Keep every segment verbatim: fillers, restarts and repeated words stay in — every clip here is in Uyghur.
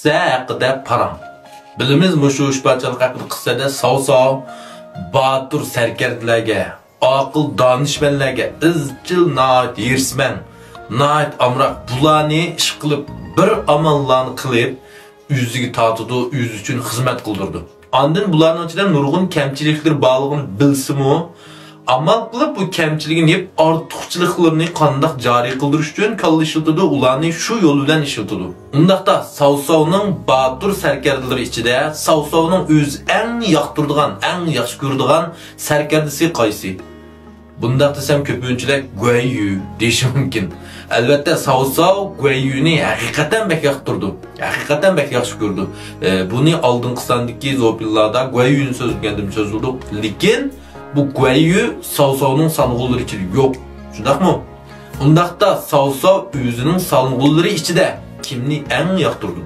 قىسسە ھەققىدە پاراڭ. بىلىمىز، مۇشۇ ئۈچ پادىشاھلىق ھەققىدە قىسسەدە ساۋ ساۋ باتۇر سەركەردىلەرگە، ئاقىل دانىشمەنلەرگە ئىزچىل ناھايىتى ھېرىسمەن، ناھايىتى ئامراق، بۇلارنى ئىشقىلىپ بىر ئاماللارنى قىلىپ ئۆزىگە تارتىدۇ، ئۆزى ئۈچۈن خىزمەت قىلدۇرىدۇ. ئاندىن بۇلارنىڭ ئىچىدە نۇرغۇن كەمچىلىكلىرى بارلىقىنى بىلسىمۇ، ئامال قىلىپ بۇ كەمچىلىكىنى يېپىپ، ئارتۇقچىلىقلىرىنى قانداق جارى قىلدۇرۇش ئۈچۈن كاللا ئىشلىتىدۇ، ئۇلارنى شۇ يول بىلەن ئىشلىتىدۇ. ئۇنداقتا ساۋساۋنىڭ باتۇر سەركەردىلىرى ئىچىدە ساۋساۋنىڭ ئۆزى ئەڭ ياقتۇرىدىغان، ئەڭ ياخشى كۆرىدىغان سەركەردىسى قايسى؟ بۇنداق دېسەم كۆپىنچىلەر گۇەييۈ دېيىشى مۇمكىن. ئەلۋەتتە، ساۋساۋ گۇەييۈنى ھەقىقەتەن بەك ياقتۇرىدۇ. ھەقىقەتەن بەك ياخشى كۆرىدۇ. ئە، بۇنى ئالدىنقى ساندىكى زوپىنلاردا گۇەييۈنى سۆزلىگەندىمۇ سۆزلىدۇق. لېكىن بۇ گۇەييۈ ساۋساۋنىڭ سانغۇنلىرى ئىچىدە يوق. شۇنداقمۇ؟ ئۇنداقتا ساۋساۋ ئۆزىنىڭ سانغۇنلىرى ئىچىدە كىمنى ئەڭ ياقتۇرىدۇ؟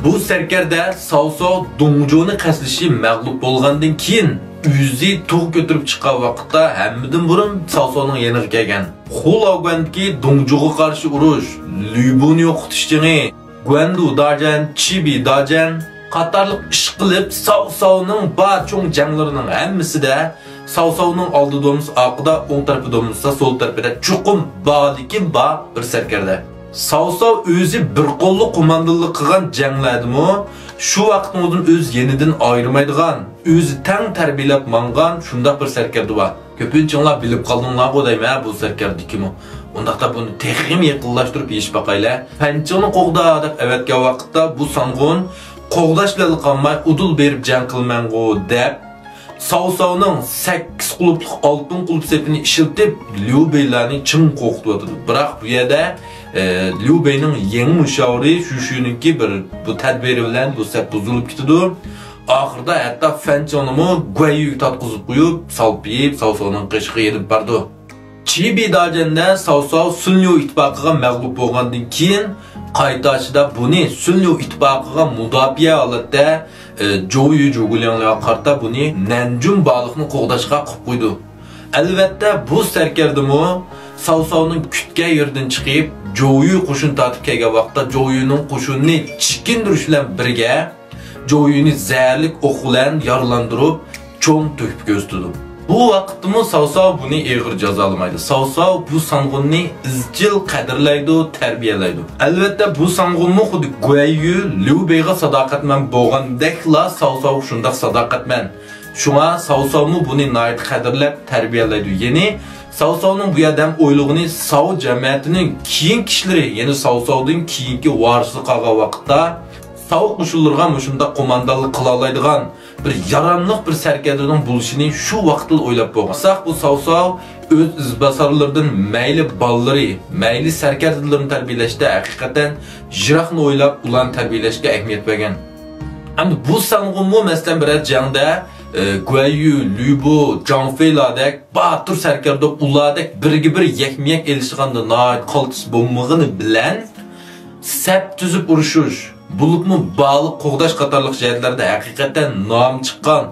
بۇ سەركەردە ساۋساۋ دۇڭجۇنى قەستلىشى مەغلۇپ بولغاندىن كېيىن، ئۆزى تۇغ كۆتۈرۈپ چىققان ۋاقىتتا ھەممىدىن بۇرۇن ساۋساۋنىڭ يېنىغا كەلگەن. خۇلاۋگۈەندىكى دۇڭجۇغا قارشى ئۇرۇش، لۈبۇنى يوقىتىش جېڭى، گۇەندۇ داجەن، چىبى داجەن قاتارلىق ئىشقىلىپ ساۋساۋنىڭ بار چوڭ جەڭلىرىنىڭ ھەممىسىدە ساۋساۋنىڭ ئالدىدا بولمىسا ئارقىدا، ئوڭ تەرىپىدە بولمىسا سول تەرىپىدە چوقۇم بار، لېكىن بار بىر سەركەردە. ساۋساۋ ئۆزى بىر قوللۇق قوماندانلىق قىلغان جەڭلەردىمۇ شۇ ۋاقىتنىڭ ئۆزىدىن ئۆز يېنىدىن ئايرىمايدىغان، ئۆزى تەڭ تەربىيەلەپ ماڭغان شۇنداق بىر سەركەردە بار. كۆپىنچىڭلار بىلىپ قالدىڭلارغۇ دەيمەن، بۇ سەركەردە كىمۇ؟ ئۇنداقتا بۇنى تېخىمۇ يېقىنلاشتۇرۇپ يېشىپ باقايلى. پەنچىڭنى قوغدا دەپ ئەۋەتكەن ۋاقىتتا بۇ سانغۇن قوغداش بىلەنلا قالماي، ئۇدۇل بېرىپ جەڭ قىلىمەنغۇ دەپ، ساۋساۋنىڭ سەككىز قۇلۇپلۇق ئالتۇن قۇلۇپ سېپىنى ئىشلىتىپ، ليۇ بېيلارنى چىڭ قورقۇتۇۋاتىدۇ. بىراق بۇ يەردە، ئە، ليۇ بېينىڭ يېڭى مۇشاۋىرى شۈشۈنىڭكى بىر بۇ تەدبىرى بىلەن بۇ سەپ بۇزۇلۇپ كېتىدۇ. ئاخىرىدا ھەتتا فەنچىڭنىمۇ گۇەييۈگە تارتقۇزۇپ قويۇپ، سالپىيىپ، ساۋساۋنىڭ قېشىغا يېنىپ بارىدۇ. چىبى داجەندە ساۋساۋ سۈنليۇ ئىتتىپاقىغا مەغلۇپ بولغاندىن كېيىن، قايتاشىدا بۇنى سۈنليۇ ئىتتىپاقىغا مۇداپىئە ھالەتتە، ئە، جوۋيۈ جۇگۇلياڭلارغا قارىتا بۇنى نەنجۈن بالىقنى قوغداشقا قىلىپ قويىدۇ. ئەلۋەتتە، بۇ سەركەردىمۇ ساۋساۋنىڭ كۈتكەن يېرىدىن چىقىپ، جوۋيۈ قوشۇن تارتىپ كەلگەن ۋاقىتتا، جوۋيۈنىڭ قوشۇنىنى چېكىندۈرۈش بىلەن بىرگە، جوۋيۈنى زەھەرلىك ئوق بىلەن يارىلاندۇرۇپ، چوڭ تۆھپە كۆرسىتىدۇ. بۇ ۋاقىتتىمۇ ساۋساۋ بۇنى ئېغىر جازالىمايدۇ. ساۋساۋ بۇ سانغۇننى ئىزچىل قەدىرلەيدۇ، تەربىيەلەيدۇ. ئەلۋەتتە، بۇ سانغۇنمۇ خۇددى گۇەييۈ ليۇ بېيغا ساداقەتمەن بولغاندەكلا ساۋساۋغا شۇنداق ساداقەتمەن. شۇڭا ساۋساۋمۇ بۇنى ناھايىتى قەدىرلەپ تەربىيەلەيدۇ. يەنى ساۋساۋنىڭ بۇ يەردە ھەم ئويلىغىنى ساۋ جەمەتىنىڭ كېيىنكى ئىشلىرى، يەنى ساۋساۋدىن كېيىنكى ۋارىسلىق قالغان ۋاقىتتا ساۋ قوشۇنلىرىغا مۇشۇنداق قوماندانلىق قىلالايدىغان بىر ياراملىق بىر سەركەردىنىڭ بولۇشىنى شۇ ۋاقىتلا ئويلاپ بولغان. بىراق بۇ ساۋساۋ ئۆز ئىزباسارلىرىدىن مەيلى بالىلىرى، مەيلى سەركەردىلىرىنى تەربىيەلەشتە ھەقىقەتەن يىراقنى ئويلاپ، ئۇلارنى تەربىيەلەشكە ئەھمىيەت بەرگەن. ئەمدى بۇ سانغۇنمۇ، مەسىلەن، بىرەر جەڭدە، ئە، گۇەييۈ، لۈبۇ، جاڭفېيلاردەك باتۇر سەركەردە، ئۇلاردەك بىرگە بىر يەكمۇ يەك ئېلىشقاندا ناھايىتى قالتىس بولمىغىنى بىلەن، سەپ تۈزۈپ ئۇرۇشۇش، بولۇپمۇ بالىق قوغداش قاتارلىق جەھەتلەردە ھەقىقەتەن نامى چىققان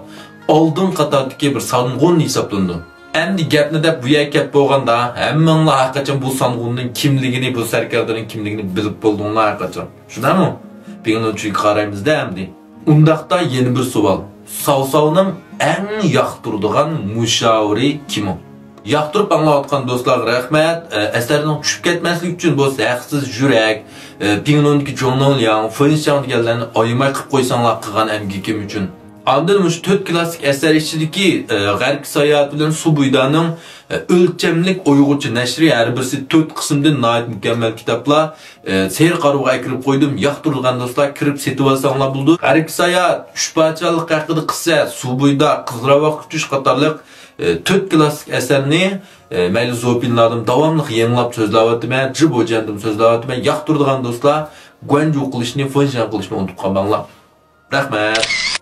ئالدىن قاتاردىكى بىر سانغۇن ھېسابلىنىدۇ. ئەمدى گەپنى دەپ بۇ يەرگە كەپ بولغاندا، ھەممىڭلار ھەرقاچان بۇ سانغۇننىڭ كىملىكىنى، بۇ سەركەردىنىڭ كىملىكىنى بىلىپ بولدۇڭلار ھەرقاچان. شۇنداقمۇ؟ پىڭلۇنچۈگە قارايمىزدە ئەمدى. ئۇنداقتا يەنە بىر سوئال. ساۋساۋنىڭ ئەڭ ياقتۇرىدىغان مۇشاۋىرى كىمۇ؟ ياقتۇرۇپ ئاڭلاۋاتقان دوستلارغا رەھمەت. ئە، ئەسەرنىڭ چۈشۈپ كەتمەسلىكى ئۈچۈن بولسا ھەقسىز يۈرەك، ئە، پىڭلۇندىكى جۇڭنۇڭلياڭ، فېنشياڭ دېگەنلەرنى ئايىماي قىلىپ قويساڭلار قىلغان ئەمگىكىم ئۈچۈن. ئاندىن مۇشۇ تۆت كلاسسىك ئەسەر ئىچىدىكى، ئە، غەربكە ساياھەت بىلەن سۇ بويىدانىڭ، ئە، ئۆلچەملىك ئۇيغۇرچە نەشرى ھەر بىرسى تۆت قىسىمدىن ناھايىتى مۇكەممەل كىتابلار، ئە، سەير قارىغۇغا ئەكىرىپ قويدۇم. ياقتۇرىدىغان دوستلار كىرىپ سېتىۋالساڭلار بولىدۇ. غەربكە ساياھەت، ئۈچ پادىشاھلىق ھەققىدە قىسسە، سۇ بويىدا، قىزغىن ۋاقىت كۈتۈش قاتارلىق، ئە، تۆت كلاسسىك ئەسەرنى، ئە، مەيلى زوپىنلاردىن داۋاملىق يېڭىلاپ سۆزلەۋاتىمەن، جى بوجيەندىن سۆزلەۋاتىمەن. ياقتۇرىدىغان دوستلار گۇەنجۇ قىلىشنى، فېنشياڭ قىلىشنى ئۇنتۇپ قالماڭلار. رەھمەت.